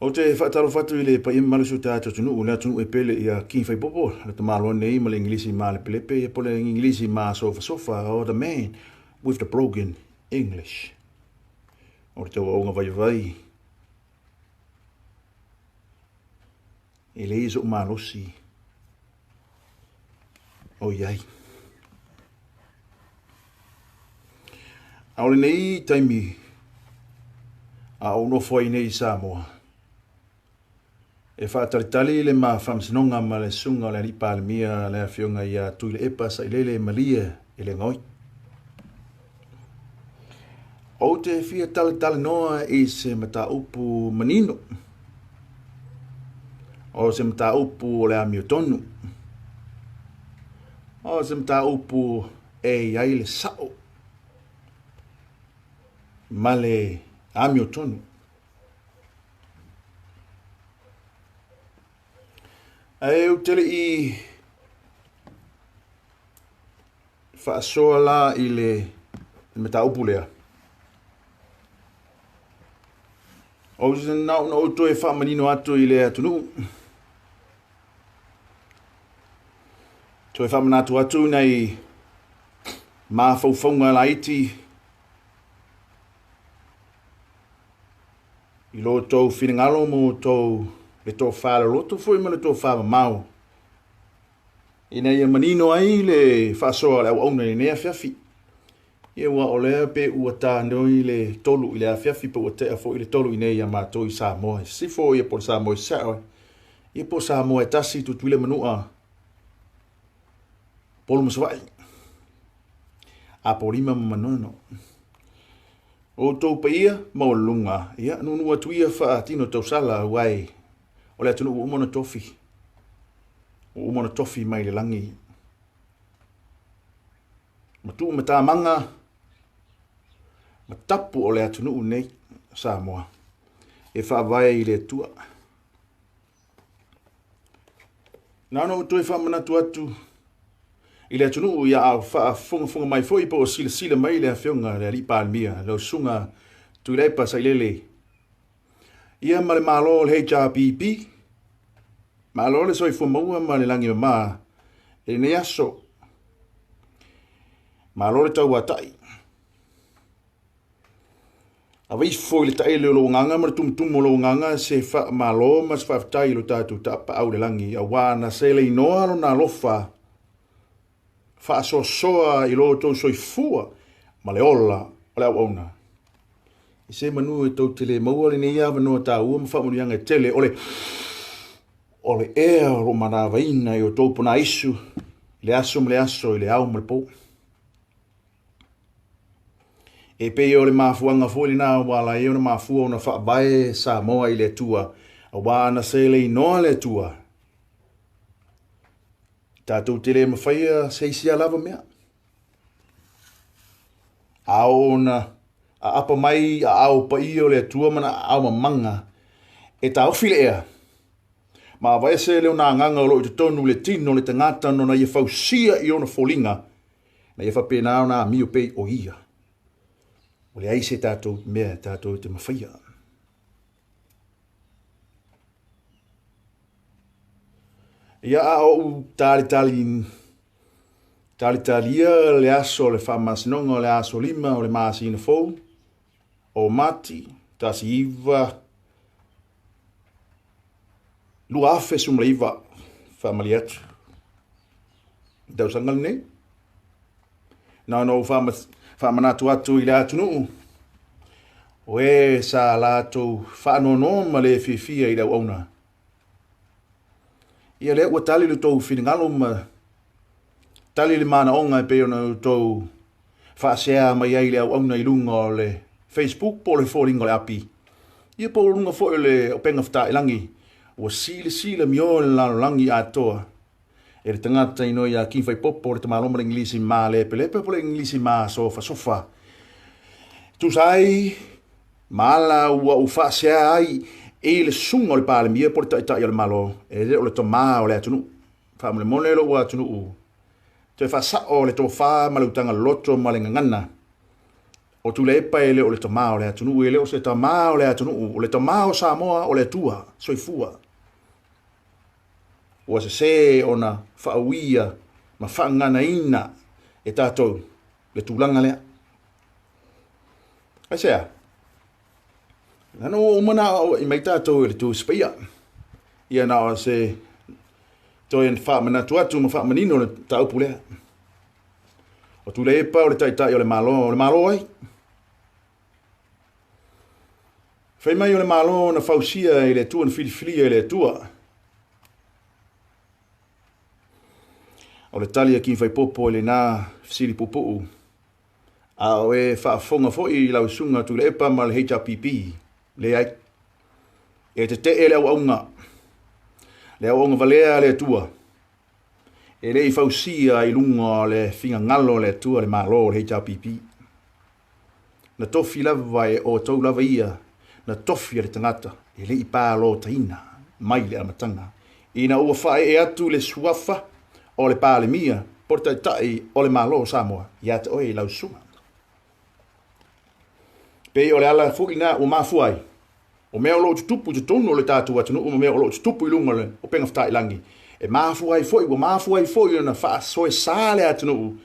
Ou te faatalofa atu i le paia mamalu o si o tatou atunuu, le atunuu e pele ia King Faipopo, le tamaloa nei ma le Igilisi malepelepe, ia po le Igilisi masofasofa, or the man with the broken English. O le tauaoga vaivai, e leai sou malosi o i ai. A o lenei taimi a ou nofo ai nei i Samoa, e faatalitali le ma faamasinoga ma le susuga o le Alii Palemia le Afioga ia Tuilaepa Sailele Malie e le gaoi. Ou te fia talatalanoa i se mataupu manino, o se mataupu o le amiotonu, o se mataupu e i ai le sao ma le amiotonu. Ae ou te le i faasoa la i le mataupu lea, ou te na ona ou toe faamanino atu i le atunuu, toe faamanatu atu nai mafaufauga laiti i lo outou finagalo ma outou le tofa loloto foi ma le tofa mamao ina ia manino ai le faasoa o le auauna i lenei afiafi. Ia ua o lea pe ua tanoi le 3 i le afiafi pe ua tea foi le 3 i nei ia matou i Samoa i Sisifo, ia po o Samoa i Sasae, ia po o Samoa e tasi, Tutuila Manua, Upolu ma Savaii, Apolima ma Manono. O outou paia maualuluga, ia nuunuu atu ia faatino tausala, aua o le atunuu ua uma ona tofi, ua uma ona tofi mai le lagi. Ma tuu matamaga ma tapu o le atunuu nei o Samoa e faavae i le Atua. Na ona ou toe faamanatu atu i le atunuu ia a faafogafoga mai foi po o silasila mai le Afioga le Alii Palemia, lau Susuga Tuilaepa Sailele, ia ma le Malo o le HRPP, malo le soifua maua ma le lagi mama i lenei aso. Malo le tauatai. Aveifo i le taele o lou agaga ma le tumutumu o lou agaga se faamalo ma se faafetai i lo tatou Tapaau i le lagi, aua na seleinoa lona alofa faasoasoa i lo outou soifua ma le ola o le auauna. I se manu e tou te le maua lenei avanoa taua ma faamanuiaga e tele o le o le ea o lo o manavaina i outou ponaisu i le aso ma le aso, i le ao ma le po. E pei o le mafuaaga foi lena ua ala ai ona mafua ona faavae Samoa i le Atua, aua ana seleinoa le Atua, tatou te le mafaia se isi a lava mea. A oo ona aapa mai aao paia o le Atua ma na aao mamaga e taofi le ea, ma aveese le ona agaga o lo o i totonu i le tino o le tagata nona ia fausia i ona foliga, na ia faapena ona amio pei o ia. Ua leai se tatou mea tatou te mafaia. Ia a ou talitali talitalia le aso o le faamasinoga o le aso 5 o le masina fou o Mati 19 2019, faamalie atu tausaga lenei. Na ona ou faamanatu atu i le atunuu o e sa latou faanoanoa ma le fiafia i le auauna. Ia lea ua tali le tou finagalo ma tali le manaoga e pei ona outou faasea mai ai le auauna i luga o le Facebook po o le foliga o le api, ia po o luga foi o le upega fetailagi ua silasila mioa le lalolagi atoa e le tagata inoa ia King Faipopo, le tamaloa ma le Igilisi malepelepe po o le Igilisi masofasofa. Tusa ai ma ala ua ou faasea ai i le susuga o le Palemia po o le Taitai o le Malo, e le o le tama o le atunuu. Faamolemole lou atunuu, toe faasao le tofa ma le utaga loto ma le gagana. O Tuilaepa e le o le tamā o le atunuu, e le o se tamā o le atunuu, o le tamā o Samoa o le Atua, soifua. Ua sesē ona faauia ma faaganaina e tatou le tulaga lea. Aisea? Leaga ua uma ona aoaoai mai tatou e le Tusi Paia. Ia na o se toe faamanatu atu ma faamanino le mataupu lea. O Tuilaepa o le taitai o le Malo, o le Malo ai? Fai mai o le Malo na fausia e le Atua, na filifilia e le Atua. O le tali a King Faipopo i lena fesili puupuu, a o e faafofoga foi i lau susuga Tuilaepa ma le HRPP, leai. E tetee le auauna, le auauna valea a le Atua, e le i fausia i luga o le finagalo o le Atua le Malo o le HRPP. Na tofi lava e outou lava ia, na tofi e le tagata e le i palotaina mai le amataga, ina ua faaee atu le suafa o le Palemia po o le Taitai o le Malo o Samoa ia te oe i lau susuga. Pei o le ala foi lena ua mafua ai o mea o lo o tutupu i totonu o le tatou atunuu ma mea o lo o tutupu i luga o le upega fetailagi, e mafua ai foi, ua mafua ai foi ona faasoesa le atunuu,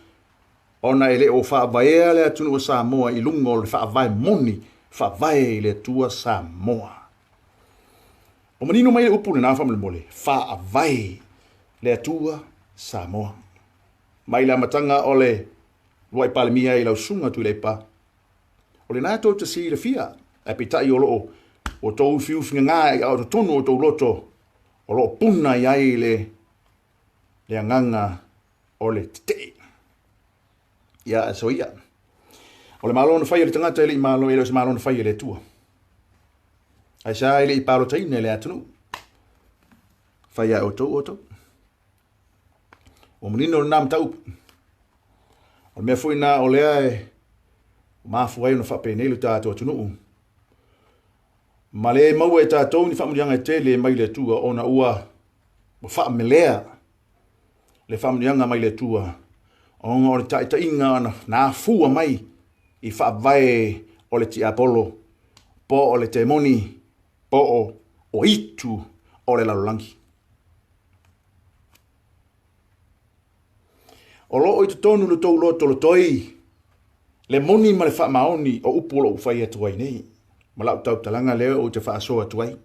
ona e le o faavaea le atunuu o Samoa i luga o le faavae moni, faavae i le Atua Samoa. O manino mai le upu lena faamolemole, faavae le Atua Samoa. Mai le amataga o le Luai Palemia i lau susuga Tuilaepa, o lena tou te silafia, ae peitai o lo o outou ufiufigagā i totonu o outou loto, o lo o puna i ai le agaga o le tetee. Ia, soia. O le Malo na fai e le tagata e le i malo, e le o se Malo na fai e le Atua. Aisea e le i palotaina e le atunuu. Fai a outou outou. Ua manino lena mataupu. O le mea foi na o lea e mafua ai ona faapenei lo tatou atunuu. Ma le maua e tatou ni faamanuiaga e tele mai le Atua ona ua faamelea le faamanuiaga mai le Atua ona o le taitaiga na afua mai i faavae o le tiapolo po o le temoni po o itu o le lalolagi. O lo o i totonu lo tou loto lotoi le moni ma le faamaoni o upu o lo o fai atu ai nei, ma lau tautalaga lea ou te faasoa atu ai.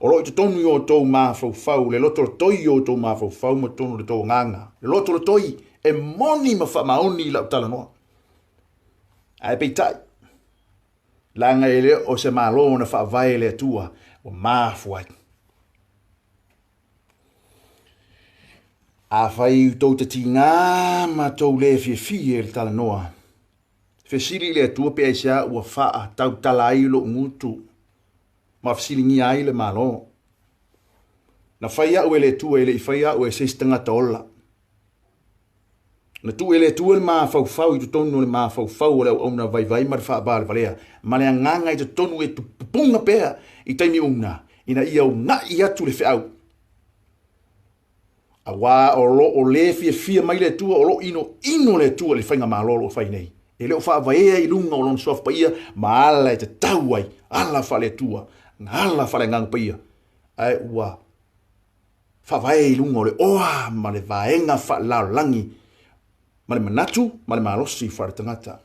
O lo o i totonu i o outou mafaufau, le loto lotoi i o outou mafaufau ma totonu o le tou agaga, le loto lotoi e moni ma faamaoni i lau talanoa. Ae peitai, leaga e le o se Malo na faavae e le Atua, ua mafua ai. Afai tou te tiga ma tou le fiafia i le talanoa, fesili i le Atua pe aisea ua faatautala ai lou gutu ma fesiligia ai le Malo. Na fai au e le Atua e le i fai au e se isi tagata ola. Na tuu e le Atua le mafaufau i totonu o le mafaufau o le auauna vaivai ma le faavalevalea, ma le agaga i totonu e pupunga pea i taimi una, ina ia una'i atu le feau. Auā o lo o le fiafia mai le Atua, o lo o inoino le Atua i le faigamalo o lo o fai nei. E le o faavaea i luga o Lona Suafa Paia ma ala e tatau ai, ala faale-Atua, ala faale-Agaga Paia, ae ua faavae i luga o le oa ma le vaega faalelalolagi ma le manatu ma le malosi faaletagata.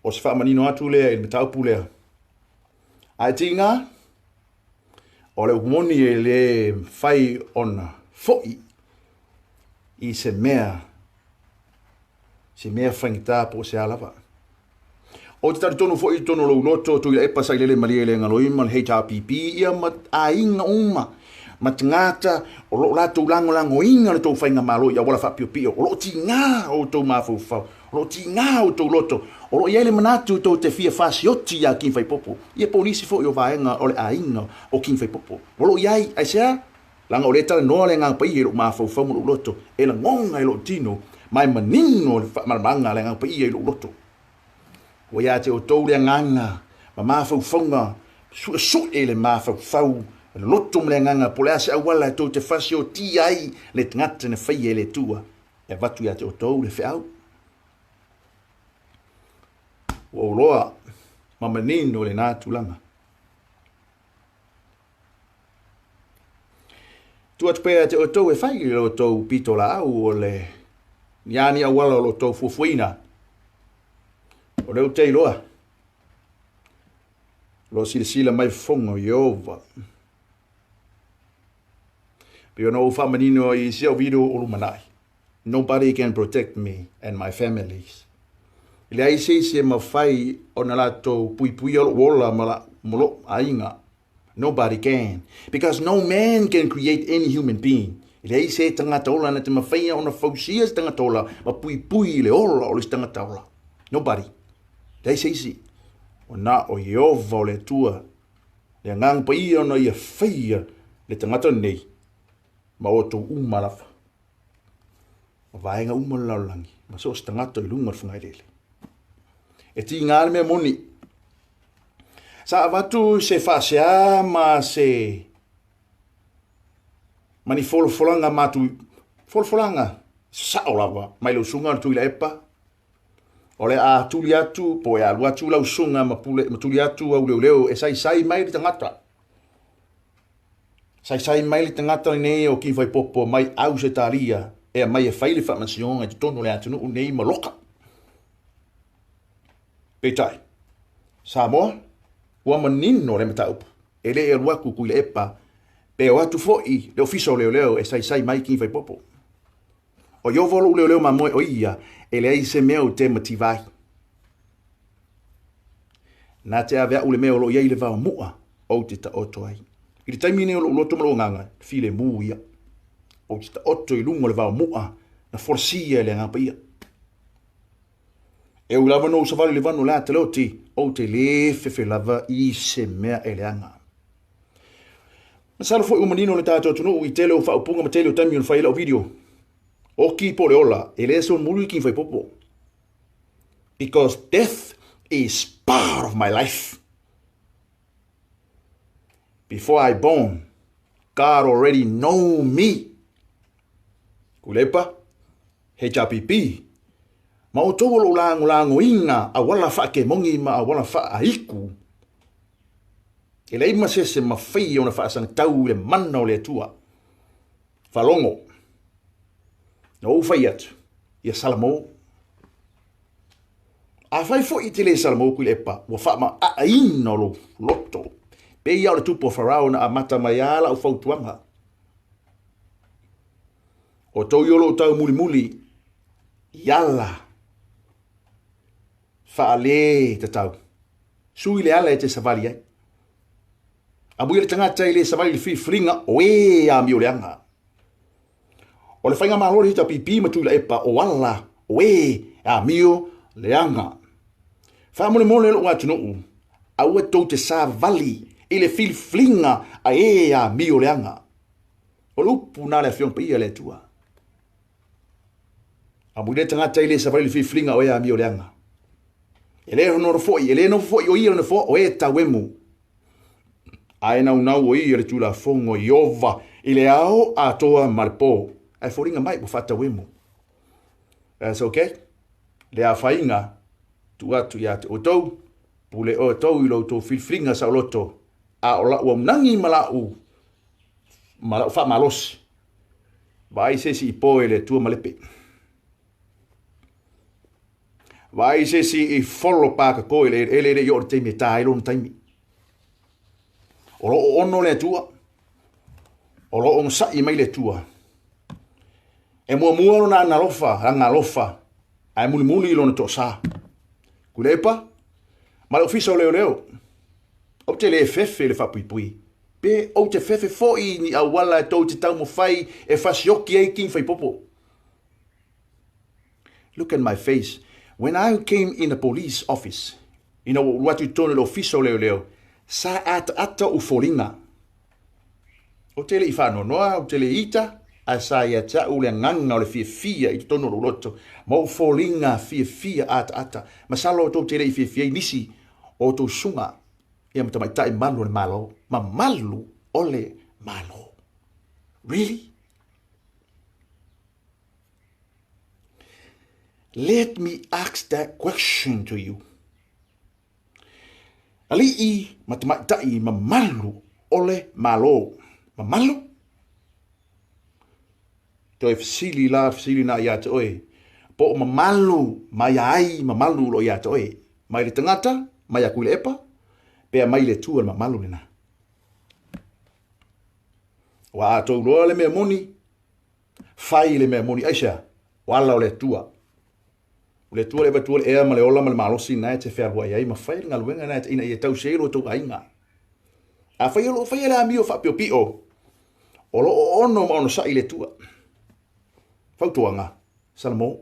O se faamanino atu lea i le mataupu lea. Ae tiga, o le upu moni e le mafai ona foi i se mea se mea faigata po o se a lava. Ou te talitonu foi i totonu o lou loto, Tuilaepa Sailele Malie le Galoi ma le HRPP, ia ma aiga uma ma tagata o lo o latou lagolagoina le tou faigamalo i auala faapiopio, o lo o tiga outou mafaufau, o lo o tiga outou loto, o lo o i ai le manatu tou te fia fasioti iā King Faipopo, ia po o nisi foi o vaega o le aiga o King Faipopo. O lo o i ai, aisea? Leaga o lea e talanoa le Agaga Paia i lou mafaufau ma lou loto, e lagona i lou tino, ma e manino le faamalamalamaga a le Agaga Paia i lou loto. Ua ia te outou le agaga ma mafaufauga suesue i le mafaufau, le loto ma le agaga, po o le a se auala e tou te fasiotia ai le tagata na faia e le Atua, e avatu ia te outou le feau. Ua ou loa ma manino lena tulaga. Tuu atu pea te outou e fai i lo outou pitolaau o le ni a ni auala o lo outou fuafuaina. O lea ou te iloa, o lo o silasila mai fofoga o Ieova. Pei ona ou faamanino ai i si au video o lumanai. Nobody can protect me and my families. E leai se isi e mafai ona latou puipuia lou ola ma lou aiga. Nobody can. Because no man can create any human being. E leai se tagata ola na te mafaia ona fausia se tagata ola ma puipui i le ola o le isi tagata ola. Nobody. Leai se isi. O na o Ieova o le Atua, le Agaga Paia ona ia faia le tagata lenei ma outou uma lava. Ma vaega uma o le lalolagi, ma so o se tagata i luga o le fugaeleele. E tiga le mea moni. Sa avatu se faasea ma se ma ni folafolaga matu folafolaga sao lava mai le usuga o le Tuilaepa o le a tuli atu po e alu atu lau usuga ma pule ma tuli atu au leoleo e saisai mai le tagata. Saisai mai le tagata lenei o Kifaipopo mai Ausetalia e aumai e fai le faamasinoga i totonu o le atunuu nei ma loka. Peitai, Samoa, ua manino le mataupu, e le alu atu Tuilaepa pe o atu foi le Ofisa o Leoleo e saisai mai Kifaipopo. O Ieova lou leoleo mamoe o ia, e leai se mea ou te mativa ai. Na te ave au le mea o lo o i ai le vaomu'a ou te taoto ai. I le taimi nei o lou loto ma lou agaga, filemu ia. Ou te taoto i luga o le vaomu'a na folasia e le Agaga Paia. E ui lava na ou savali i le vanu o le ata leoti, ou te lē fefe lava i se mea e leaga. Masalo foi ua manino le tatou atunuu i tele o faaupuga ma tele o taimi ona fai ai lau video. Oki po o le ola, e le solomuli ki faipopo. Because death is part of my life. Before I born, God already know me. Kulepa, HRPP, ma outou o lou lagolagoina auala faakemogi ma auala faaiku, e leai ma se ese mafai ona faasagatau i le mana o le Atua. Faalogo, na ou fai atu, ia Salamo. Afai foi e te le Salamo Tuilaepa, ua faamaaaina lou loto. Pei lava o le tupu o Farao na amata mai lava lau fautuaga. O tou i o lou taumulimuli i ala faale tatau. Sui le ala e te savali ai. Amuia le tagata e le savali i le filifiliga o e amioleaga. O le faigamalo le HRPP ma Tuilaepa o ala o e amio leaga. Faamolemole lou atunuu, aua tou te savali i le filifiliga a e amio leaga. O le upu na le Afioga Paia le Atua. Amuia le tagata e le savali i le filifiliga o e amio leaga. E le nofo foi, e le nofo foi o ia le nofoa o e tauemu. Ae naunau o ia le Tulafono Ieova i le ao atoa ma le po. Ae foliga mai ua faatauemu. That's okay. Le afaina tuu atu ia te outou, pule outou i lo outou filifiliga saoloto, a o la'u aunagi ma la'u ma la'u faamalosi. Vaai se isi i po e le Atua ma lepe. Vaai se isi i folo pākako i le eleele e le i oo le taimi e tā ai lona taimi. O lo o ono le Atua. O lo o onosai mai le Atua. E muamua lona agalofa, agalofa, ae mulimuli lona toasā. Kulepa, ma le ofisa o leoleo. Ou te le fefe i le faapuipui, pe ou te fefe foi i ni auala e tou te taumafai e fasioki ai King Faipopo. Look at my face. When I came in the police office, ina ua ou alu atu i totonu o le ofisa o leoleo, sa ataata ou foliga. Ou te le i faanoanoa, ou te le i ita, ae sa ia te au le agaga o le fiafia i totonu o lou loto, ma ou foliga fiafia ataata. Masalo tou te le i fiafia ai nisi o outou susuga ia ma tamaitai malu o le Malo, mamalu o le Malo. Really? Let me ask that question to you. Alii ma tamaitai mamalu o le Malo. Mamalu? Toe fesili la fesili na ia te oe, po o mamalu mai ai mamalu o lo o ia te oe, mai le tagata, mai a Tuilaepa, pe mai le Atua le mamalu lena. Ua a tou loa le mea moni, fai le mea moni. Aisea? O ala o le Atua. O le Atua le avatua le ea ma le ola ma le malosi na e te fealuai ai ma fai le galuega na e te ina ia tausi ai lo tou aiga. Afai o lo o faia le amio faapiopio, o lo o ono ma onosai le Atua. Fautuaga, Salamo.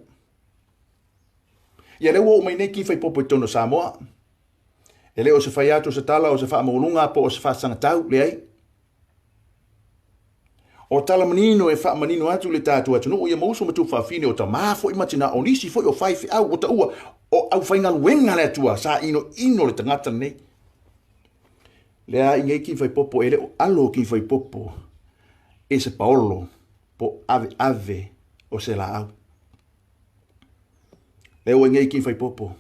Ia lea ua oo mai nei ki faipopo i totonu o Samoa. E le o se fai atu o se tala o se faamaualuga po o se faasagatau, leai. O tala manino e faamanino atu le tatou atunuu ia ma uso ma tufaafine o tamā foi ma tinā o nisi foi o faifeau o taua o aufaigaluega a le Atua sa inoino le tagata lenei. Lea i nei kifaipopo e le o alo kifaipopo e se paolo po aveave o se laau. Lea ua i nei kifaipopo.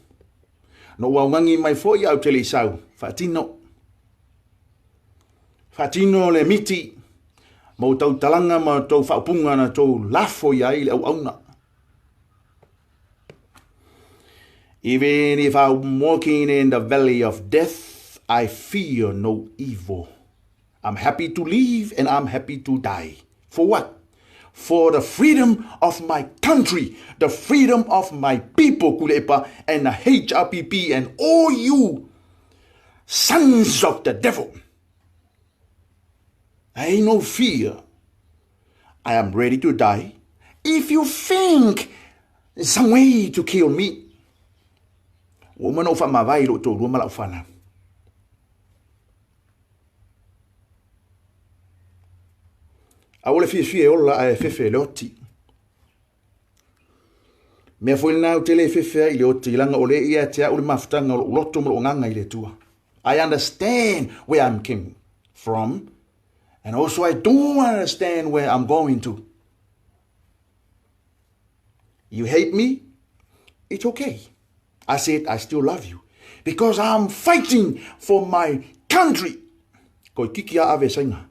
No ua augani mai foi au te le i sau, faatino. Faatino le miti ma o tou talaga ma tou faaupuga na tou lafo i ai le auauna. Even if I'm walking in the valley of death, I fear no evil. I'm happy to live and I'm happy to die. For what? For the freedom of my country, the freedom of my people, Kulepa, and the HRPP and all you sons of the devil. I ain't no fear. I am ready to die. If you think some way to kill me, ua uma ona ou faamavae i lou toalua ma lau fanau. Aua le fiafia e ola ae fefe e le oti. Mea foi lena ou te le fefe ai i le oti, leaga o lea ia te au le mafutaga o lou loto ma lou agaga i le Atua. I understand where I'm came from and also I do understand where I'm going to. You hate me? It's okay. I said I still love you because I'm fighting for my country. Koi kiki a ave sainga.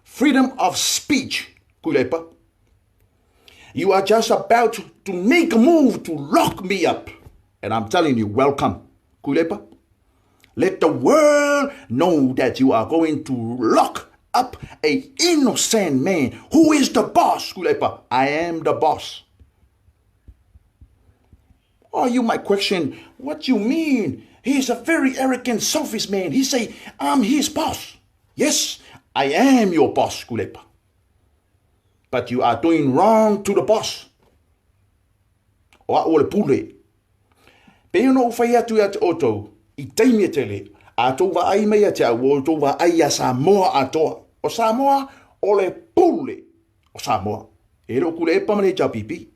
Freedom of speech, Kuilepa. You are just about to make a move to lock me up. And I'm telling you, welcome, Kuilepa. Let the world know that you are going to lock up a innocent man. Who is the boss, Kuilepa? I am the boss. Oh, you might question, what you mean? He's a very arrogant, selfish man. He say, I'm his boss. Yes, I am your boss, Kulepa. But you are doing wrong to the boss. O a'u o le pule. Pei ona ou fai atu ia te outou, i taimi e tele, a tou vaai mai ia te au, ua outou vaai ia Samoa atoa. O Samoa, o le pule o Samoa. E le o Kulepa ma le HRPP.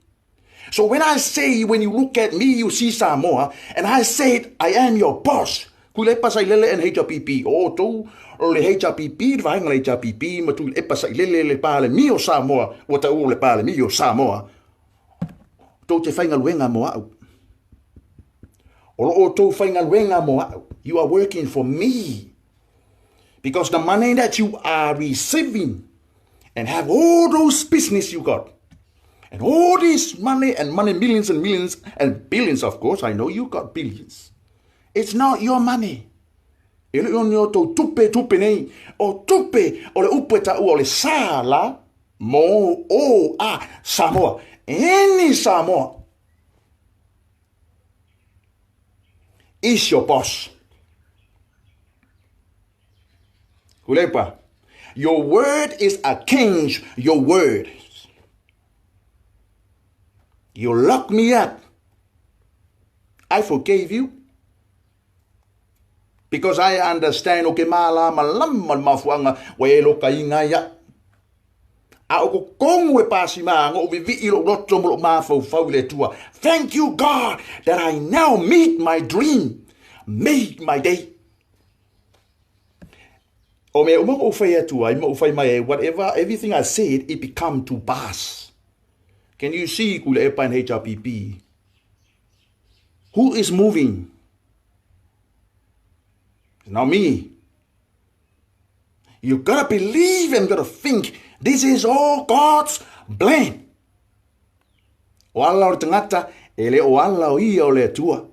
So when I say, when you look at me, you see Samoa, and I said, I am your boss, Tuilaepa Sailele and HRPP, o outou, o le HRPP, le vaega le HRPP, ma Tuilaepa Sailele le Palemia o Samoa, ua taua o le Palemia o Samoa, tou te faigaluega mo au. O lo outou faigaluega mo au. You are working for me. Because the money that you are receiving and have all those business you got, and all this money and money, millions and millions and billions, of course, I know you got billions. It's not your money. E le o ni o tou tupe tupe nei, o tupe o le upu e taua o le sa la mo o a Samoa. Any Samoa is your boss. Kulepa, your word is against your word. You lock me up. I forgave you. Because I understand o ke mālama lama le mafuanga wa e loka inga ia. A o ko kongu e pasi ma ngo vivi i lo loto mo lo mafaufau i le Atua. Thank you God that I now meet my dream, made my day. O mea uma ou fai atu ai ma ou fai mai ai, whatever, everything I said, it become to pass. Can you see ku le epa in HRPP? Who is moving? It's not me. You gotta believe and gotta think this is all God's plan. O ala o le tagata, e le o ala o ia o le Atua.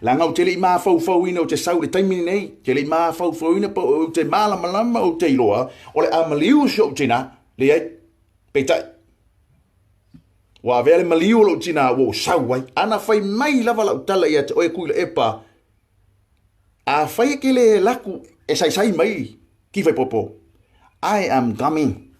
Leaga ou te le i mafaufauina ou te sau i le taimi lenei, te le i mafaufauina po ou te malamalama ou te iloa o le a maliu si ou tina, leai, peitai. Ua avea le maliu o lou tina ua ou sau ai. Ana fai mai lava lau tala ia te oe Tuilaepa, afai e te le alu atu e saisai mai Kifaipopo, I am coming.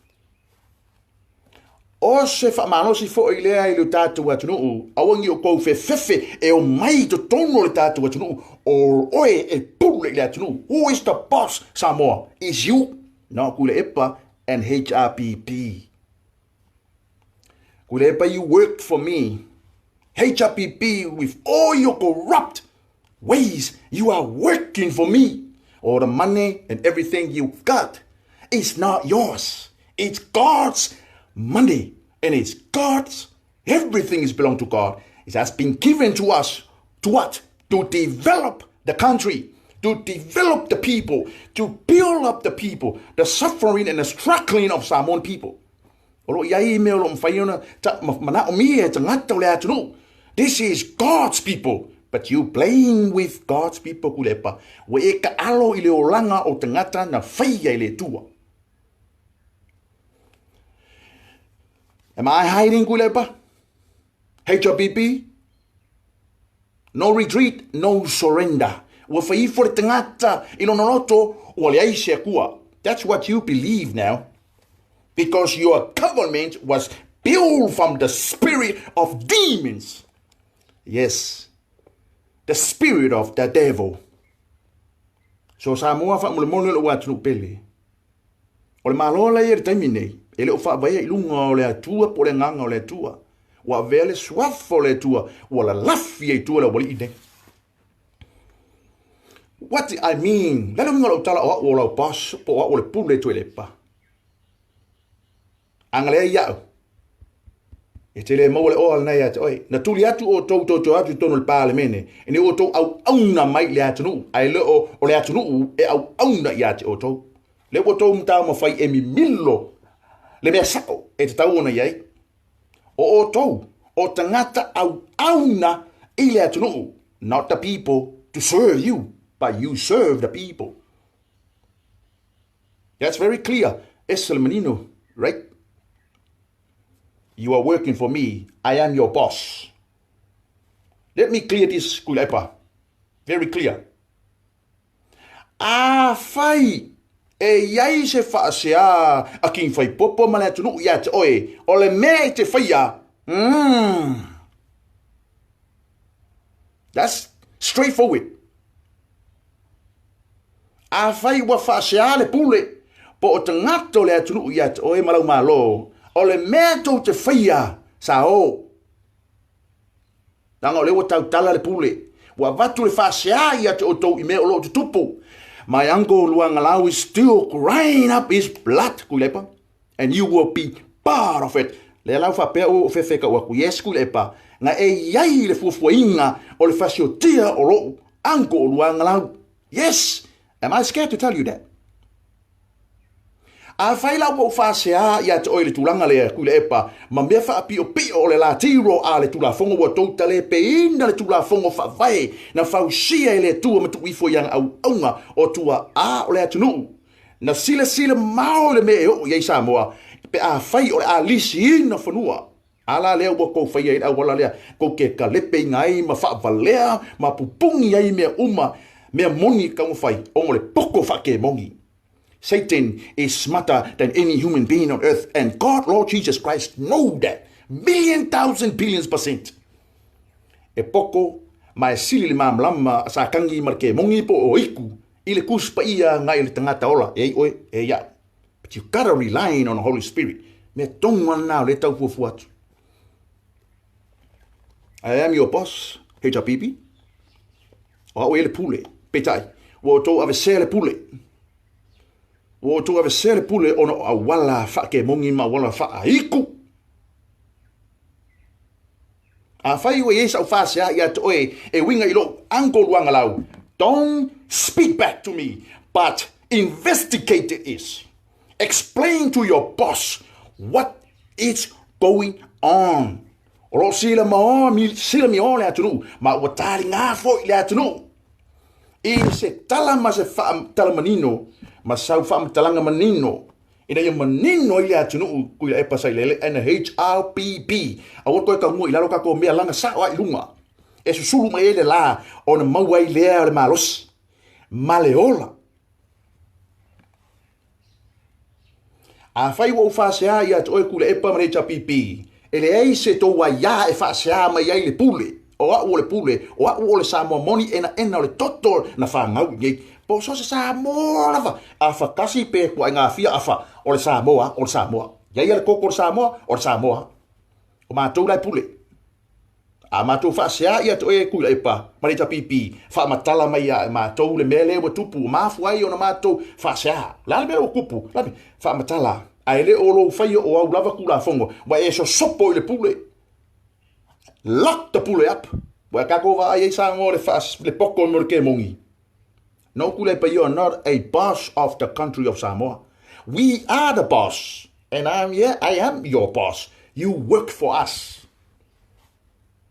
O se faamalosi foi lea i lo tatou atunuu, aua ne i outou fefefe e omai i totonu o le tatou atunuu, o oe e pule i le atunuu. Who is the boss, Samoa? Is you, not Tuilaepa and HRPP. Tuilaepa, you worked for me. HRPP, with all your corrupt ways, you are working for me. All the money and everything you've got is not yours. It's God's money and it's God's. Everything is belong to God. It has been given to us to what? To develop the country, to develop the people, to build up the people, the suffering and the struggling of Samoan people. O lo o i ai mea o lo o mafai ona manaomia e tagata o le atunuu. This is God's people. But you playing with God's people, Tuilaepa. Ua e taalo i le olaga o tagata na faia e le Atua. Am I hiding, Tuilaepa? HRPP? No retreat, no surrender. Ua fai ifo le tagata i lona loto, ua leai se Atua. That's what you believe now. Because your government was built from the spirit of demons. Yes, the spirit of the devil. So Samoa faamolemole lou atunuu pele. O le Malo la ia i le taimi nei, e le o faavaea i luga o le Atua po o le agaga o le Atua. Ua avea le suafa o le Atua, ua lalafi ai i tua le aualii nei. What I mean? Le le uiga o lau tala o au o lau boss po o au o le pule Tuilaepa. A na leai au, e te le maua le oa lenei ia te oe. Na tuli atu outou toutou atu i totonu o le Palemene, ina ia outou auauna mai i le atunuu, ae le o o le atunuu e auauna ia te outou. Lea ua outou taumafai e mimilo le mea sao e tatau ona i ai. O outou, o tagata auauna i le atunuu, not the people to serve you, but you serve the people. That's very clear. Ese le manino, right? You are working for me. I am your boss. Let me clear this, Tuilaepa. Very clear. Afai e i ai se faasea a King Faipopo ma le atunuu ia te oe, o le mea e te faia, mm, that's straightforward. Afai ua faasea le pule po o tagata o le atunuu ia te oe ma lau Malo, o le mea tou te faia, sa o. Leaga o lea ua tautala le pule, ua avatu le faasea ia te outou i mea o lo o tutupu. My uncle Luagalau is still crying up his blood, Tuilaepa, and you will be part of it. Lea la ua faapea ua ou fefekau atu, yes, Tuilaepa, na e i ai le fuafuaina o le fasiotia o lou uncle o Luagalau. Yes! Am I scared to tell you that? Afai la ua ou faasea ia te oe i le tulaga lea, Tuilaepa, ma mea faapiopio o le latiro a le Tulafono ua tou talepeina le Tulafono Faavae na fausia e le Atua ma tuu ifo i ana auauna o tuaa o le atunuu, na silasila mamao i le mea e oo i ai Samoa pe afai o le a lisiina fanua. A la lea ua tou faia ai le auala lea, tou te kalepeina ai ma faavalea ma pupuni ai mea uma, mea moni e tatau ona fai, ona o le poto faakemoni. Satan is smarter than any human being on earth and God Lord Jesus Christ know that million thousand billions percent. E poto ma e sili le malamalama a Satani ma le kemoni po o Iku i le Tusi Paia nai le tagata ola, e ai oe, e ai au. But you gotta rely on the Holy Spirit. Mea tonu lava lena o lea e tau fuafua atu. I am your boss, HRPP. O au e le pule, peitai, ua outou avesea le pule. Ua outou avesea le pule ona o auala faakemogi ma auala faaiku. Afai ua i ai sau faasea ia te oe e uiga i lou uncle Luagalau, Don't speak back to me, but investigate it. Explain to your boss what is going on. O lo o sila mioa le atunuu, ma ua taliga foi le atunuu i se tala ma se tala manino ma sau faamatalaga manino ina ia manino ai le atunuu Tuilaepa Sailele and HRPP. Aua toe taunua i lalo tatou mea laga sao lava i luga e susulu mai ai le la ona maua ai lea o le malosi ma le ola. Afai ua ou faasea ia te oe Tuilaepa ma le HRPP, e leai se tou aiā e faasea mai ai le pule. O au o le pule, o au o le Samoa moni enaena o le toto na fanau i nei. Po o so o se Samoa lava, afa tasi pe ituaiga fia afa, o le Samoa, o le Samoa. Ia ia le toto o le Samoa, o le Samoa. O matou la e pule. A matou faasea ia te oe Tuilaepa ma le HRPP, faamatala mai ia matou le mea lea ua tupu, ua mafua ai ona matou faasea. O le a le mea ua tupu? Lave, faamatala. Ae le o lou faia o au lava Tulafono, ua e sosopo i le pule. Lock the pule up. Ua tatou vaai ai Samoa le faas, le poto mo le kemoni. No Tuilaepa, you are not a boss of the country of Samoa. We are the boss. And I'm, yeah, I am your boss. You work for us.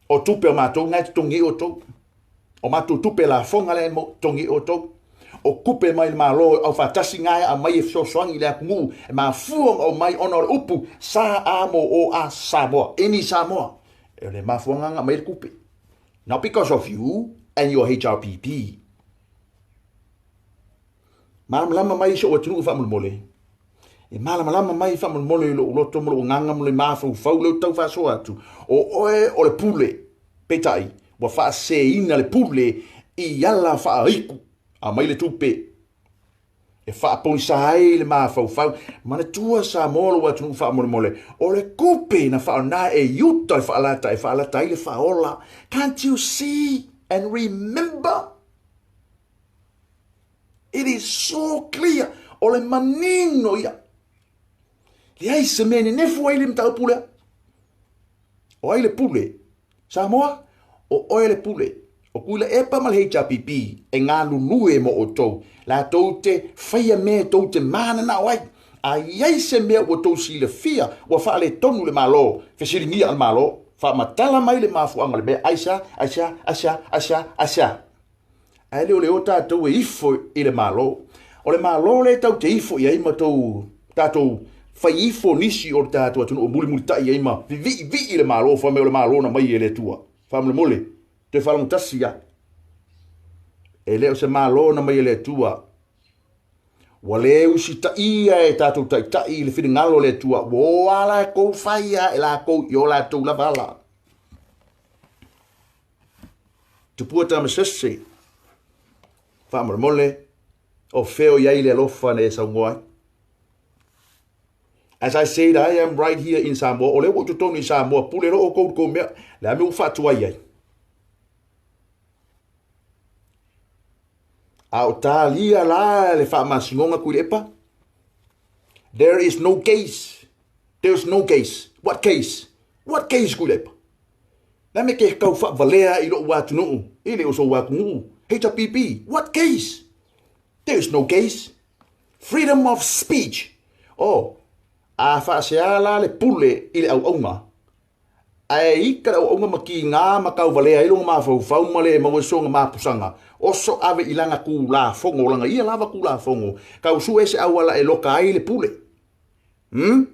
O tupe o matou na e totogi ai outou. O matou tupe lafoga lea e totogi ai outou. O tupe mai le Malo aufaatasi na e aumai e fesoasoani i le atunuu e mafua ona aumai ona o le upu S-A-M-O-A Samoa, any Samoa. O le mafuaaga na aumai ai le tupe. Not because of you and your HRPP. Malamalama mai si ou atunuu faamolemole. E malamalama mai faamolemole i lou loto ma lou agaga ma le mafaufau lea ou tau faasoa atu. O oe o le pule. Peitai, ua faaseseina le pule i ala faaiku. Aumai le tupe e faapoisa ai le mafaufau. Manatua Samoa lou atunuu faamolemole, o le tupe na faaaoga e Iuta le faalata e faalata ai le faaola. Can't you see and remember? It is so clear. O le manino ia. Leai se mea e nenefu ai le mataupu lea. O ai le pule? Samoa, o oe le pule. O Tuilaepa ma le HRPP e galulue mo outou. Latou te faia mea tou te mananao ai. A i ai se mea ua tou silafia ua faaletonu le Malo, fesiligia a le Malo, faamatala mai le mafuaaga o le mea, aisea, aisea, aisea, aisea, aisea. Ae le o le o tatou e ifo i le Malo. O le Malo lea tatou te ifo i ai ma tou tatou fai ifo nisi o le tatou atunuu mulimulitai ai ma viviivii i le Malo fai mai o le Malo na mai e le Atua. Faamolemole, toe faalogo tasi lava. E le o se Malo na mai e le Atua. Ua le usitaia e tatou taitai le finagalo o le Atua. Ua o a latou fai lava e latou i o latou lava ala. Tupua Tamasese, faamolemole, o fea o i ai le alofa na e saunoa ai? As I said, I am right here in Samoa. O lea ua ou totonu i Samoa, pule loa outou i le tou mea. Le a mea ua faatuai ai? A o talia la le faamasinoga Tuilaepa? There is no case. There is no case. What case? What case Tuilaepa? Le a mea ke tau faavalea i lou atunuu, e le o sou atunuu. HRPP, what case? There is no case. Freedom of speech. Oh, a faasea la le pule i le auauna. Ae ika le auauna ma kīgā ma tauvalea ai lona mafaufau ma le maua sona mapusaga. Oso ave i lana Tulafono, lana ia lava Tulafono, tau sue se auala e loka ai le pule. Hmm?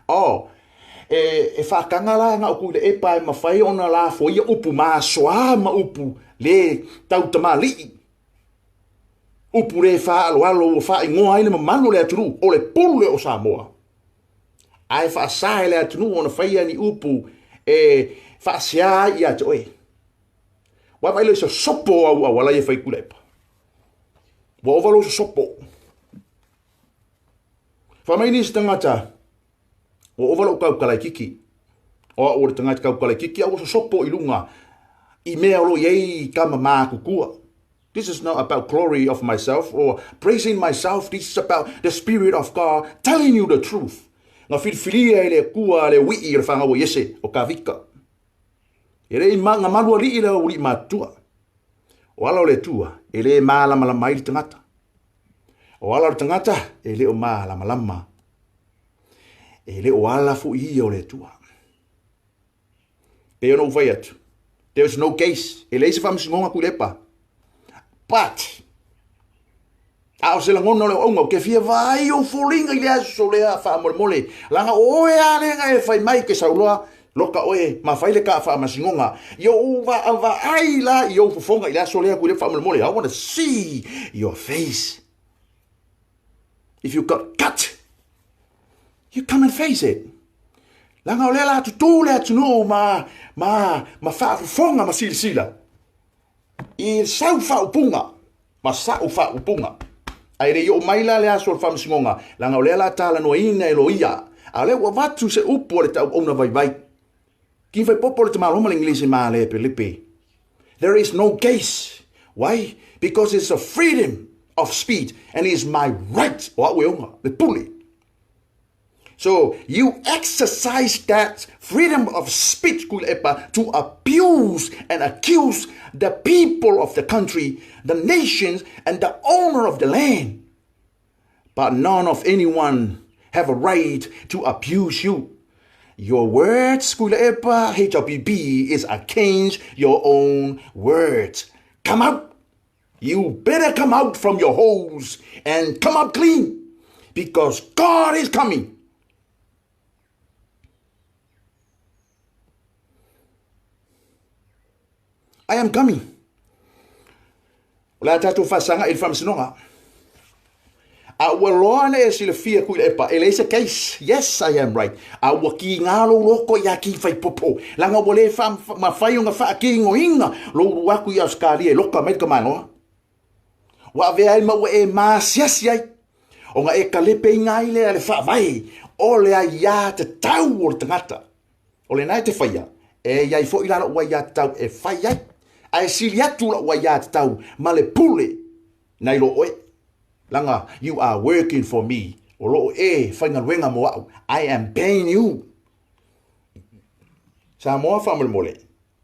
Oh, e, e faataga la na o Tuilaepa e mafai ona lafoia upu masoa ma upu le tautamalii. Upu le faaaloalo ua faaigoa ai le mamalu o le atunuu o le pule o Samoa. Ae faasa e le atunuu ona faia ni upu e faasea ai ia te oe. Ua vaai lea i sosopo o au auala ia e fai Tuilaepa. Ua ova lou sosopo. Fai mai nisi tagata, ua ova lou tautalaititi. O au o le tagata tautalaititi, a ua sosopo i luga i mea o lo o i ai tama matutua. This is not about glory of myself or praising myself. This is about the Spirit of God telling you the truth. Na filifilia e le Atua le uii o le fanau a Iese, o Kavika. E le i na malu alii le aualii matutua. O ala o le Atua, e le malamalama ai le tagata. O ala o le tagata, e le o malamalama. E le o ala foi ia o le Atua. Pei ona ou fai atu, there is no case, e leai se faamasinoga Tuilaepa. But, a o se lagona o le auauna, ou te fia vaai ou foliga i le aso lea faamolemole, leaga o oe lava lea na e fai mai ke sauloa, loka oe ma fai le kaa faamasinoga. Ia ou vaavaai la i ou fofoga i le aso lea Tuilaepa faamolemole, I wanna see your face. If you got gut, You come and face it. Leaga o lea la tutū le atunuu ma, ma, ma faafofoga ma silasila i sau faaupuga ma sa'u faaupuga. Ae le i oo mai la le aso o le faamasinoga, leaga o lea la talanoaina e loia, a o lea ua avatu se upu a le tauauna vaivai. Ki fai popo le tamaloa ma le English ma le pelepe. There is no case. Why? Because it's a freedom of speech and it's my right. O au e ona, le pule. So you exercise that freedom of speech Tuilaepa to abuse and accuse the people of the country, the nations and the owner of the land. But none of anyone have a right to abuse you. Your words, Tuilaepa, HRPP, is against your own words. Come out. You better come out from your holes and come up clean because God is coming. I am coming. O le a tatou faasaga i le faamasinoga. A ua loa ona e silafia Tuilaepa, e leai se case. Yes, I am right. A ua kiga lou loto ia Kifaipopo, leaga ua le mafai ona faatinoina lou ulu atu i Ausetalia e loka mai le tamaloa. Ua avea ai ma ua e maasiasi ai, ona e talepeina ai lea le faavae o le aiatatau o le tagata. O lena e te faia, e i ai foi la lou aiatatau e fai ai, ae sili atu lou aiatatau ma le pule nai lo oe. Leaga you are working for me, o lo o e faigaluega mo au, I am paying you. Samoa faamolemole,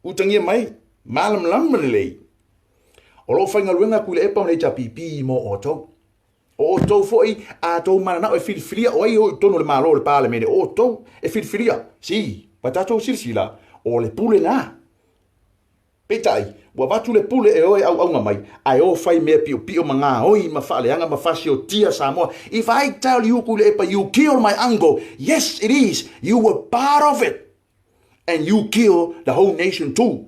utagia mai, malamalama lelei. O lo o faigaluega Tuilaepa ma le HRPP mo outou. O outou foi a tou mananao e filifilia o ai o i totonu o le Malo o le Palemene, o outou e filifilia. Si, pa tatou silasila, o le pule na. Peitai, ua avatu le pule e o e auauna mai, ae o fai mea piopio ma gaoi ma faaleaga ma fasiotia Samoa. If I tell you Tuilaepa you kill my uncle, yes it is, you were part of it and you kill the whole nation too.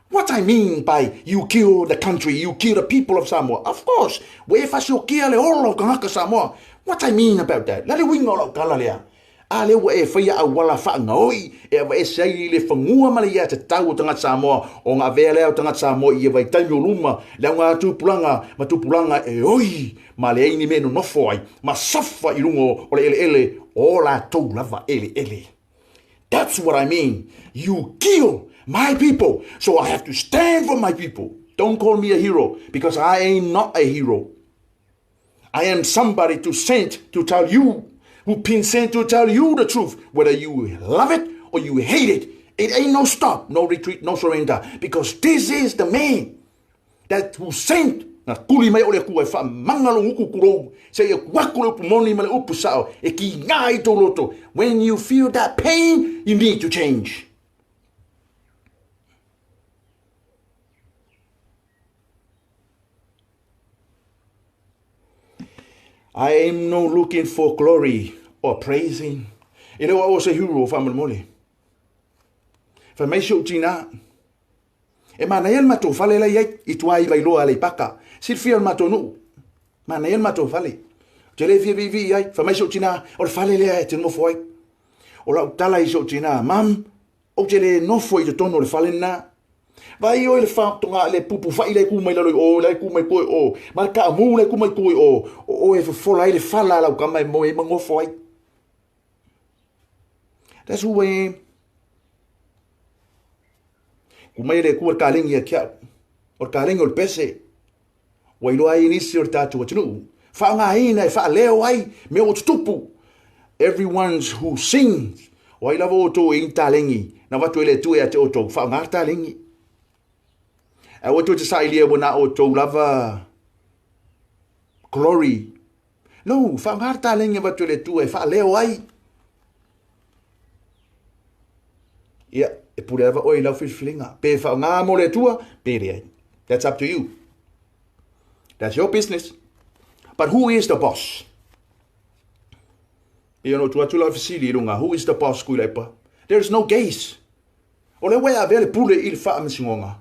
What I mean by you kill the country, you kill the people of Samoa? Of course, ua e fasiokia le ola o tagata Samoa. What I mean about that? Le a le uiga o lau tala lea? A lea ua e faia auala faagaoi e aveese ai le fanua ma le aiatatau o tagata Samoa, ona avea lea o tagata Samoa i ia vaitaimi o luma, le auga tupulaga ma tupulaga e oi ma leai ni mea e nonofo ai ma safa i luga o le eleele o latou lava eleele. That's what I mean. You kill my people, so I have to stand for my people. Don't call me a hero, because I ain't not a hero. I am somebody to send to tell you, who been sent to tell you the truth, whether you love it or you hate it. It ain't no stop, no retreat, no surrender, because this is the man that who sent na tuli mai o le Atua e faamanga lou uku kulou, seia ku aku le upu moni ma le upu sao e kiga ai tou loto. When you feel that pain, you need to change. I am no looking for glory or praising. E le o au o se hero faamolemole. Fai mai si ou tinā. E manaia le matou fale la i ai, i tua i Vailoa Aleipata. Silafia o le matou nuu. Manaia le matou fale. Ou te le fia viivii ai. Fai mai si ou tinā, o le fale lea e te nofo ai. O lau tala i si ou tinā, Mum, ou te le nofo i totonu o le fale lena. Vaai oe i le faatoga, le pupu fai la e ku mai lalo i o, la e ku mai koe i o, ma le kaamu la e ku mai koe i o, o oe e fofola ai le fala a lau tama e moe ai ma nofo ai. That's who I am. Ku mai le kua le kalegi ia ki au. O le kalegi o le pese. Ua iloa ai nisi o le tatou atunuu. Faaaogaina e faaleo ai mea ua tutupu. Everyone who sings. O ai lava outou e i ni taleni na avatu e le Atua ia te outou, faaaoga le taleni. Ae aua tou te sailia ua na o outou lava glory. No, faaaoga le taleni e avatu e le Atua e faaleo ai. Ia, e pule lava oe i lau filifiliga. Pe faaaoga mo le Atua, pe leai. That's up to you. That's your business. But who is the boss? Ia no tu atu la fesili i lunga, who is the boss Tuilaepa? There is no case. O lea ua e avea le pule i le faamasinoga.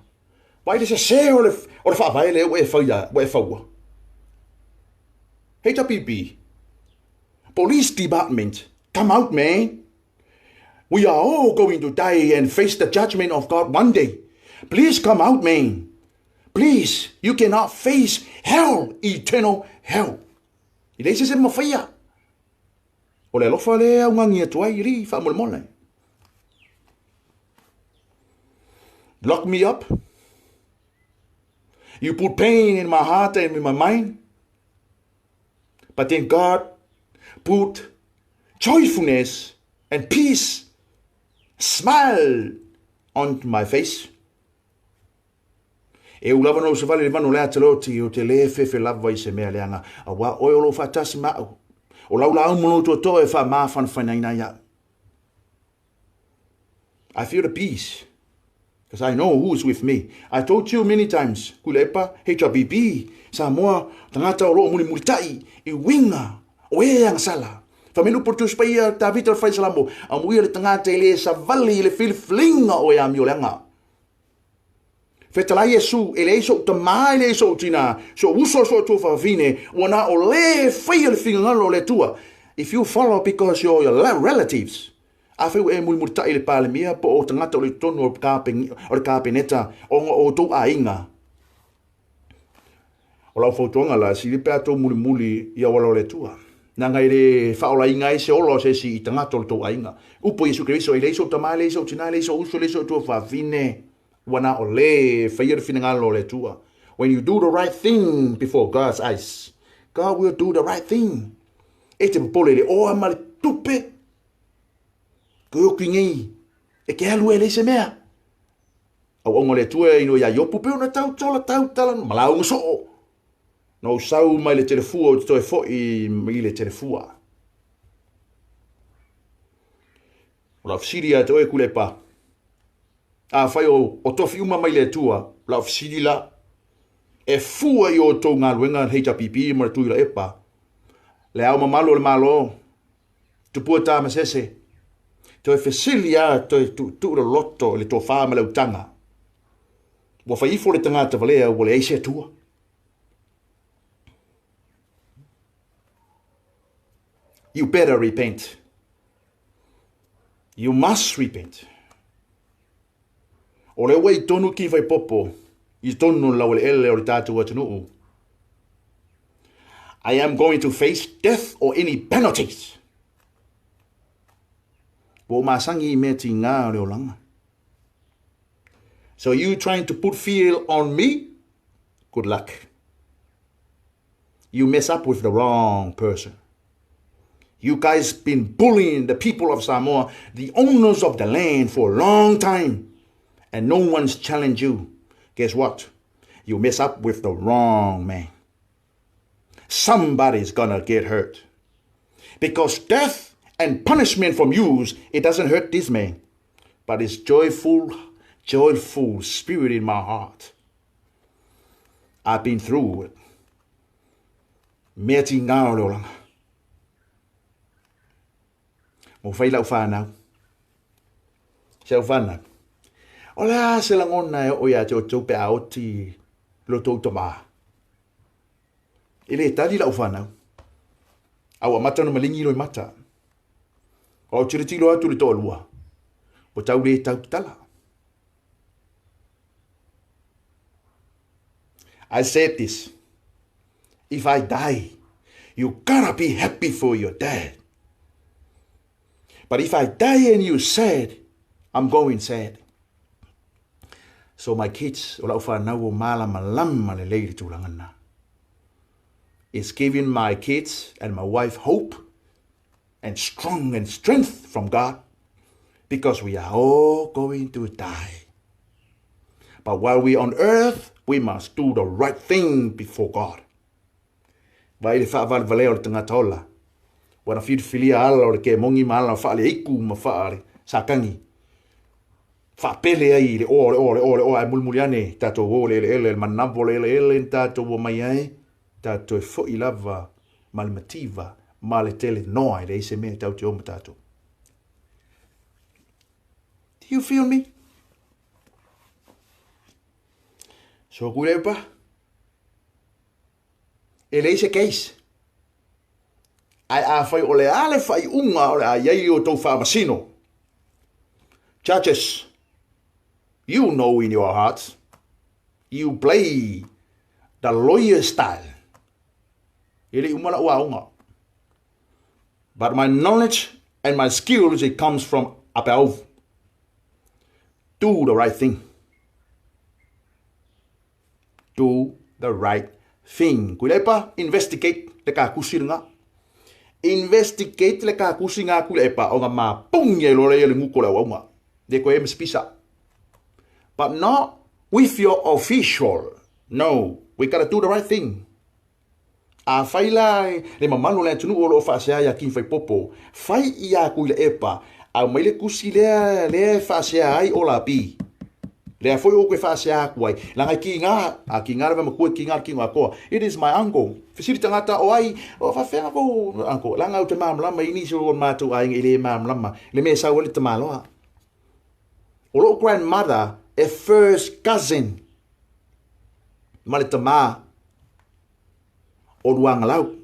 Vaai le sese o le, o le faavae lea ua e faia, ua e faua. HPP, Police Department, come out man. We are all going to die and face the judgment of God one day. Please come out man. Please, you cannot face hell, eternal hell. E leai se isi e mafaia. O le alofa lea e augani atu ai, alii, faamolemole. Lock me up. You put pain in my heart and in my mind. But then God put joyfulness and peace, smile on my face. E ū lava na ou savali i le manu o le ata loti, ou te lē fefe lava i se mea leaga, auā oe o lou faatasi ma au. O lau laau ma lou tootoo e faamafanafanaina ai au. I feel the peace because I know who is with me. I told you many times, Kuilaepa, HRBB, Samoa, tagata o loo mulimulitai i uiga o e agasala. Famelu po le Tusi Paia, Tavita o le Faisalamo, amuia le tagata e lē savali i le filifiliga o e amioleaga. Fetalai Iesu, e leai so'u tamā, e leai so'u tinā, so'u uso, so'u tuafafine, ua na o lē e faia le finagalo o le Atua. If you follow because you're your relatives, afai ua e mulimulitaʻi i le Palemia po o tagata o le totonu o le Kapeneta ona o outou aiga, O lau fautuaga la, sili pe a tou mulimuli i auala o le Atua. Leaga e le faaolaina ai se ola o se isi i tagata o le tou aiga. Upu a Iesu Keriso, e leai sou tama, e leai sou tina, e leai sou uso, e leai sou tuafafine, ua na o le e faia le finagalo o le Atua. When you do the right thing before God's eyes, God will do the right thing. E te popole i le oa ma le tupe, koe oki nei, e ke alu e leai se mea. Auauna o le Atua e inoi ia Iopu pei ona tautala tautala ma lauga soo. Na ou sau mai le telefua ou te toe foi i le telefua. O lau fesili ia te oe Kulepa. Afai o, o tofi uma mai le Atua, o lau fesili la, e fua i outou galuega HRPP ma le Tuilaepa, le ao mamalu o le Malo, Tupua Tamasese, toe fesili a toe tuutuu le loto i le tofa ma le utaga. Ua fai ifo le tagata valea ua leai se Atua. You better repent. You must repent. O lea ua i tonu ki Whaipopo, i tonu o le laueleele o le tātou atunuu. I am going to face death or any penalties. Ua ou masangi i mea tigā o le olaga. So you trying to put fear on me? Good luck. You mess up with the wrong person. You guys been bullying the people of Samoa, the owners of the land for a long time, and no one's challenged you. Guess what? You mess up with the wrong man. Somebody's gonna get hurt. Because death and punishment from you, it doesn't hurt this man, but it's joyful, joyful spirit in my heart. I've been through it. Mea tigā o le olaga. Ua fai lau fanau. Si au fanau. O le a se lagona e oo ia te outou pe a oti lo tou tamā? E le tali lau fanau. A ua amata ona maligi loimata. O au tilotilo atu i le toalua, ua tau le tau tatala. I said this. If I die, you gotta be happy for your dad. But if I die and you sad, I'm going sad. So my kids, o lau whanau o malamalama lelei le tulaga lena. It's giving my kids and my wife hope and strong and strength from God because we are all going to die. But while we on earth, we must do the right thing before God. Vaai le faavalevalea o le tagata ola. Ua na filifilia ala o le kemongi ma ala o faale-iku ma faale-sakagi. Faapele ai i le oa o le oa o le oa o le oa ae mulimuli ane tatou o le eleele, le manawa o le eleele na tatou omai ai, tatou toe foi lava ma le mativa ma le tele noa e leai se mea tatou te o ma tatou. Do you feel me? So Tuilaepa, e leai se case. Ae afai o le a le faaiuga o le a i ai i outou faamasino, judges, you know in your hearts, you play the lawyer style. E le i uma lau aoga. But my knowledge and my skills, it comes from above. Do the right thing. Do the right thing. Kuilepa, investigate le kakusi nga. Investigate le kakusi nga kuilepa o nga mapungi ai lola ia le nguko le auaunga. Le koe mspisa. But not with your official. No, we gotta do the right thing. Afai la le mamalu o le atunuu o lo o faasea iā King Faipopo, fai iā Tuilaepa, aumai le tusi lea lea e faasea ai Ola Pi. Lea foi ou te faasea atu ai, leaga e kiga, a kiga le matua e kiga le kino atoa. It is my uncle. Fesili tagata o ai, o faafefea kou uncle? Leaga ou te malamalama i nisi o matou aiga e le malamalama le mea e sau ai le tamaloa. O lou grandmother e first cousin ma le tama o Luagalau.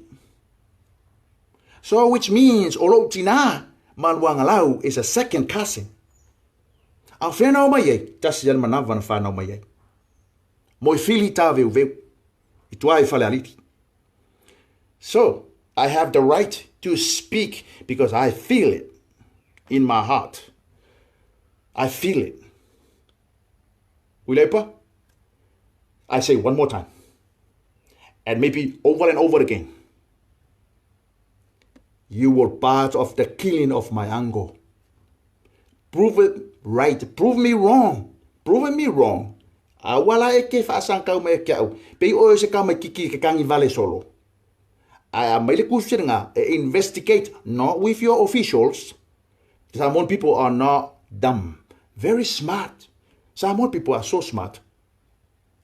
So which means o lou tinā ma Luagalau is a second cousin. A o whenau mai ai, tasi ale manawa na whanau mai ai. Moi fili tā veu veu, i tua i Falealili. So, I have the right to speak because I feel it in my heart. I feel it. Uilepa, I say one more time, and maybe over and over again, you were part of the killing of my uncle. Prove it right. Prove me wrong. Prove me wrong. Aua la e ke faasankau mai ke au. Pei oe se ka mai kiki ke kangi vale solo. Ae aumai le kusi e investigate, not with your officials. The Samoan people are not dumb. Very smart. Samoan people are so smart.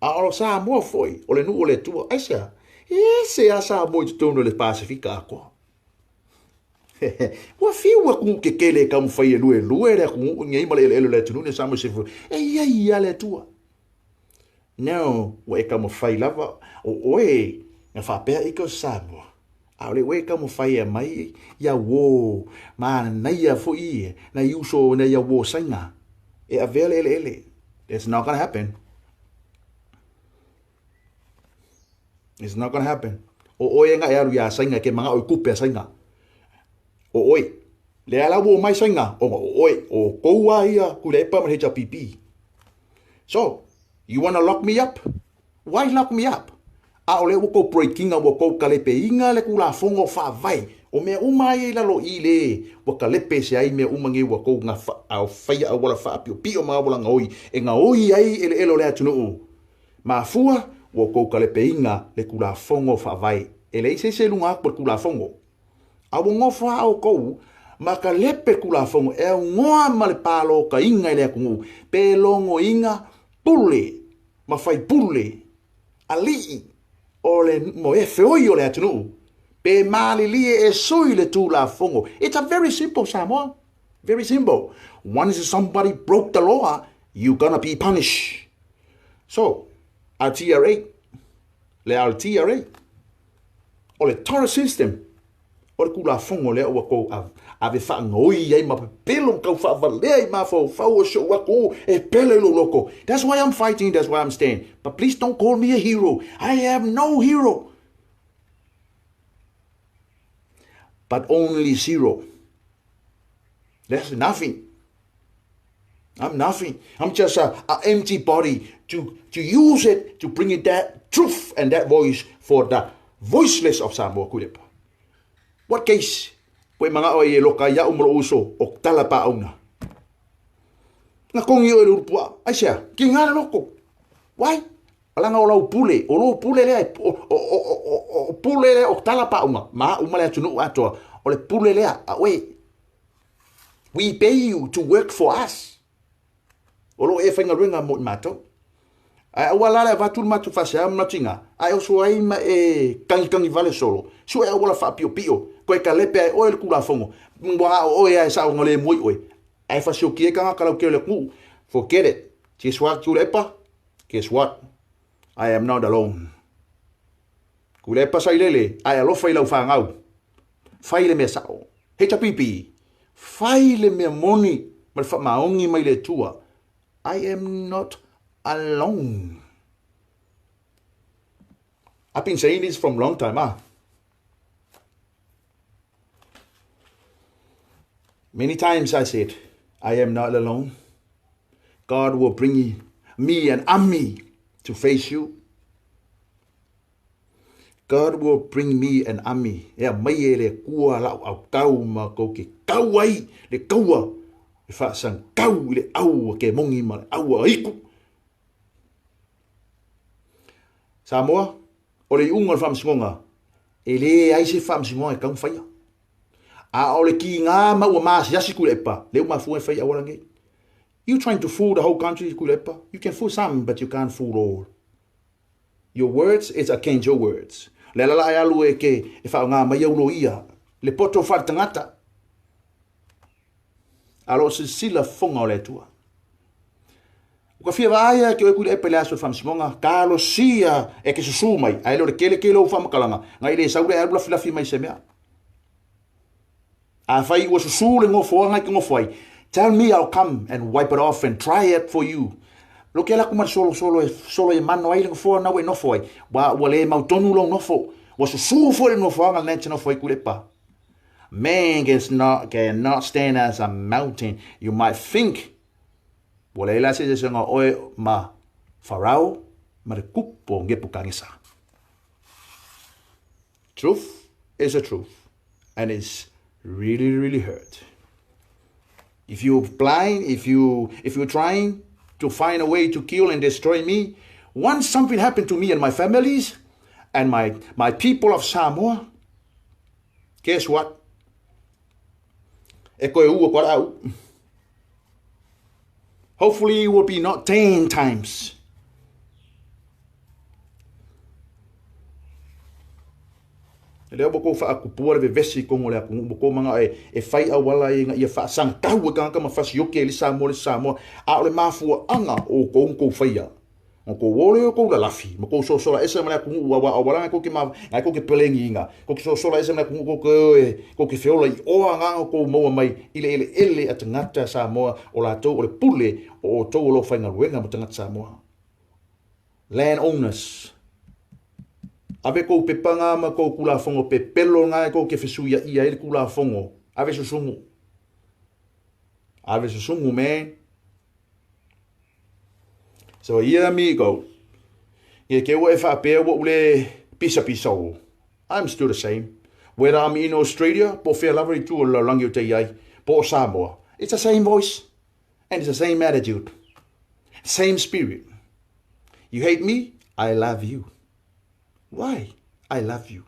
A o Samoa foi, o le nuu o le Atua. Aisea? E ese a Samoa i totonu o le Pasifika atoa. Ua fiu atunuu kekele e taumafai e luelue le atunuu nei ma le eleele o le atunuu nei o Samoa se e i ai ia le Atua. No, ua e taumafai lava o oe na faapea ika o Samoa. A o le oe e taumafai e aumai ia uō manaia foi ia nai uso nai ia uō Saina e avea le eleele. It's not gonna happen. It's not gonna happen. O oe e alu iā Saina ke manaʻo i kupe a Saina. O oe. Le ala ua mai Saina, o oe, o kou a ia Tuilaepa ma le HRPP. So, you wanna lock me up? Why lock me up? A o le ua kou breakinga, ua kou kalepeiga le Tulafono Faavae. O mea uma ia i lalo i le ua kalepe se ai mea uma nei ua kou faia auala faapiopio ma auala gaoi e gaoi ai eleele o le atunuu. Mafua ua kou kalepeiga le Tulafono Faavae. E leai se isi e luga atu o le Tulafono. A ua nofo lava outou ma kalepe le Tulafono e aunoa ma le palotaina i le atunuu pe logoina pule ma faipule alii o le moe feoi o le atunuu pe malilie e sui le Tulafono. It's a very simple Samoa. Very simple. Once somebody broke the law, you gonna be punished. So, a TRA, le a TRA, o le Torres system, o le Tulafono lea ua kou ave faagaoi ai ma pepelo ma taufaavalega i mafaufau o si ou atunuu e pele i lou loko. That's why I'm fighting, that's why I'm staying. But please don't call me a hero. I am no hero. But only zero. That's nothing. I'm nothing. I'm just a empty body to use it to bring it that truth and that voice for the voiceless of Samoa Tuilaepa. What case? Koe manao ai e loka ia'u ma lou uso o tala paauna. Na kongi oe le urupua. Aisea? Ki ngā le loko. Why? Leaga o lau pule, o lou pule lea, o pule lea o tala paʻuga ma au ma le atunuu atoa, o le pule lea a oe. We pay you to work for us. O lo o e faigaluega mo i matou. Ae aua la le avatu le matou faasea ma matiga, ae oso ai ma e kagikagi vale solo, sue auala faapiopio, koe kalepe ai oe le Tulafono, ua o oe ae saogalemu ai oe, ae fasioki ai tagata lautele o le atunuu. Forget it. Guess what, Tuilaepa? Guess what? I am not alone. Tuilaepa sailele, ae alofa i lau fanau. Fai le mea sao. HPP, fai le mea moni ma le faamaoni mai le Atua. I am not alone. I've been saying this from long time, ah. Many times I said, I am not alone. God will bring me an army to face you. God will bring me an army. E aumai e le Atua lau autau ma kou ke kau ai le kaua e faasagau i le au a Kemogi ma le au a Aiku. Samoa, o le iuga o le faamasinoga, e leai se faamasinoga e tatau ona faia. A o le kiga ma ua maasiasi Tuilaepa, lea ua mafua e fai auala nei. You trying to fool the whole country, Tuilaepa? You can fool some, but you can't fool all. Your words is against your words. Le ala la e alu e ke e faaaoga mai au loia, le poto faaletagata. A lo o silasila fofoga o le Atua. Ua ka fia vaai ia ke oe Tuilaepa i le aso o le faamasinoga, talosia e ke susū mai, ae le o le kele kele o ou faamatalaga, nai le sau lea e alu lafilafi mai se mea. Afai ua susū le nofoaga e te nofo ai, tell me I'll come and wipe it off and try it for you. Lo ke ala atu ma le solosolo e solo e mano ai le nofoa na ua e nofo ai, ua, ua le mautonu lou nofo, ua susū foi le nofoaga lena e te nofo ai Tuilaepa. Man cannot, cannot stand as a mountain. You might think Ua leai la se eseesega o oe ma Farao ma le kupu o Nebukadnezar. Truth is a truth and it's really really hurt. If you're blind, if you if you're trying to find a way to kill and destroy me, once something happened to me and my families and my my people of Samoa, guess what? E koe ua koa au. Hopefully it will be not 10 times. E lea ua kou faakupua le vevesi i tonu o le atunuu, ua kou manao e fai auala ai ina ia faasagataua i tagata ma fasioki ai le Samoa le Samoa, a o le mafuaaga o outou na tou faia, Na tou o lea o tou lalafi, ma tou sosola ese ma le atunuu, aua o auala na tou te ma, na tou te pelegiina, tou te sosola ese ma le atunuu, tou te o e, tou te feola i oa agaga o tou maua mai i le eleele a tagata Samoa, o latou o le pule o outou o lo o faigaluega ma tagata Samoa. Land owners. Ave kou pepa nga ma kou kulafono pepelo nga e kou ke fesuiaʻia ai le kulafono. Ave susugu. Ave susugu, man. So here me go. Nge ke ua e faapea ua ule pisapisa o. I'm still the same. Whether I'm in Australia, po o fea lava i tua o le lalolagi o te i ai, po o Samoa, it's the same voice and it's the same attitude. Same spirit. You hate me, I love you. Why? I love you.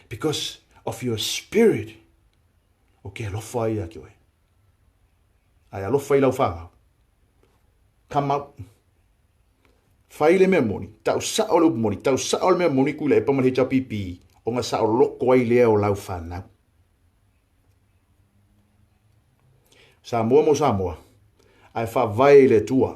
Because of your spirit. O ke alofa ia ki oe. Ae alofa i lau whanau. Come out. Fai le mea moni, tau sao le upu moni, tau sao le mea moni kui le epa ma le HRPP, ona sao loko ai lea o lau whanau. Samoa mo Samoa, ae faavae i le Atua.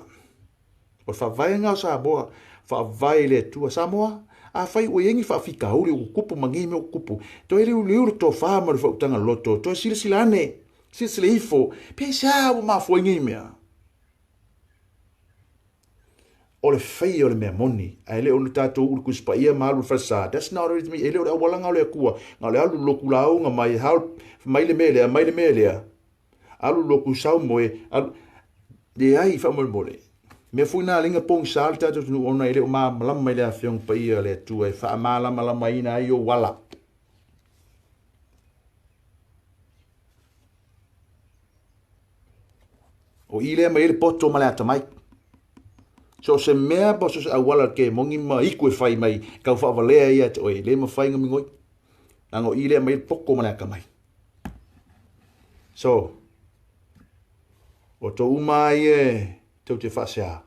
O le faavaega o Samoa, faavae i le Atua. Samoa, afai ua i ai ni faafitauli ua tutupu ma nei mea ua tutupu, toe liuliu le tofa ma le faautaga loto, toe silasila ane, silasila ifo, pe aisea ua mafua ai nei mea? O le faia o le mea moni, ae le o le tatou ulu Tusi Paia ma alu i le falesa. That's not it. E le o le aualaga o le Atua, na o le alu lotu lauga mai, hao mai le mea lea, mai le mea lea. Alu lotu saumoe, alu... Leai, faamolemole. Mea foi na aliga pogisa le tatou atunuu ona e le o malamalama i le Afioga Paia a le Atua e faamalamalamaina ai ou ala. O i lea mai ai le poto ma le atamai. So o se mea po o so o se auala le kemogi ma iku e fai mai kau faavalea ia te oe, e le mafai ona migoi. Leaga o i lea e aumai ai le poto ma le atamai. So, o outou uma lava ia tou te faasea,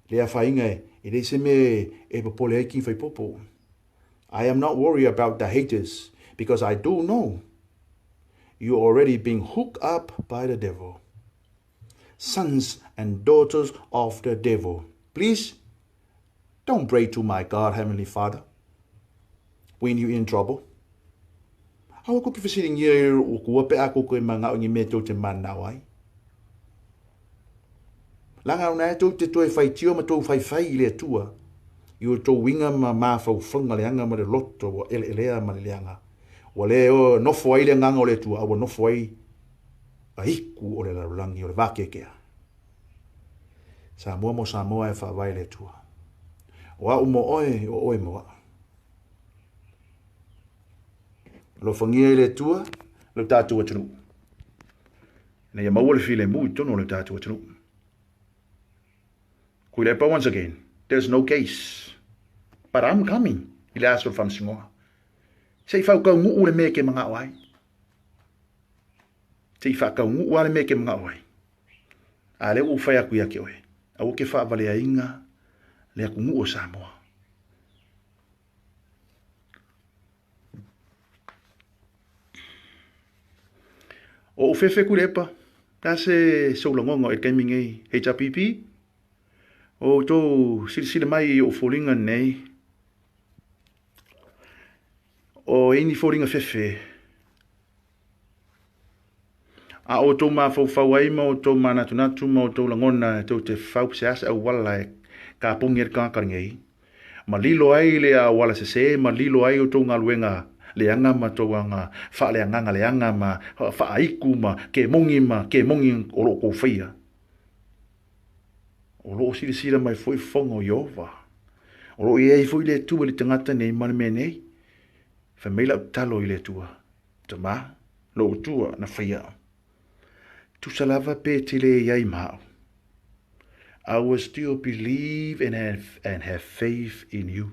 le afaina e leai se mea e popole ai King Faipopo. I am not worried about the haters because I do know you already been hooked up by the devil. Sons and daughters of the devil. Please don't pray to my God, Heavenly Father, when you in trouble. Aua kou te fesiligia e lou Atua pe a kou toe manao i ni mea tou te mananao ai. Leaga o na e tou te toe faitio ma tou faifai i le Atua i o tou uiga ma mafaufauga leaga ma le loto ua eleelea ma le leaga, ua le nofo ai le agaga o le Atua, a ua nofo ai aiku o le lalolagi o le vakeakea. Samoa mo Samoa e faavae le Atua. O au mo oe, o oe mo au. Alofagia e le Atua lo tatou atunuu, ina ia maua le filemu i totonu o le tatou atunuu. Tuilaepa once again, there's no case, but I'm coming i le aso o le faamasinoga. Se i fautaunuu le mea e te manao ai. Se i faataunuu lava le mea e te manao ai. A lea ua ou fai atu ia te oe, aua te faavaleaina le atunuu o Samoa. O ou fefe Tuilaepa, le a se soulagoga o e taimi nei HRPP? O outou silasila mai i ou foliga nei, o e ni foliga fefe, a outou mafaufau ai ma outou manatunatu ma outou lagona e tou te fau se a se auala e kapogi ai le tagata lenei, ma lilo ai le auala sese ma lilo ai outou galuega leaga ma outou aga faaleagaga leaga ma faaiku ma kemogi ma kemogi o lo o tou faia. O lo o silasila mai foi fofoga o Ieova. O lo o i ai foi le Atua i le tagata nei ma le mea nei. Fai mai lau tatalo i le Atua, Tama, lou Atua na faia au. Tusa lava pe te le i ai ma au. I will still believe and have, and have faith in you.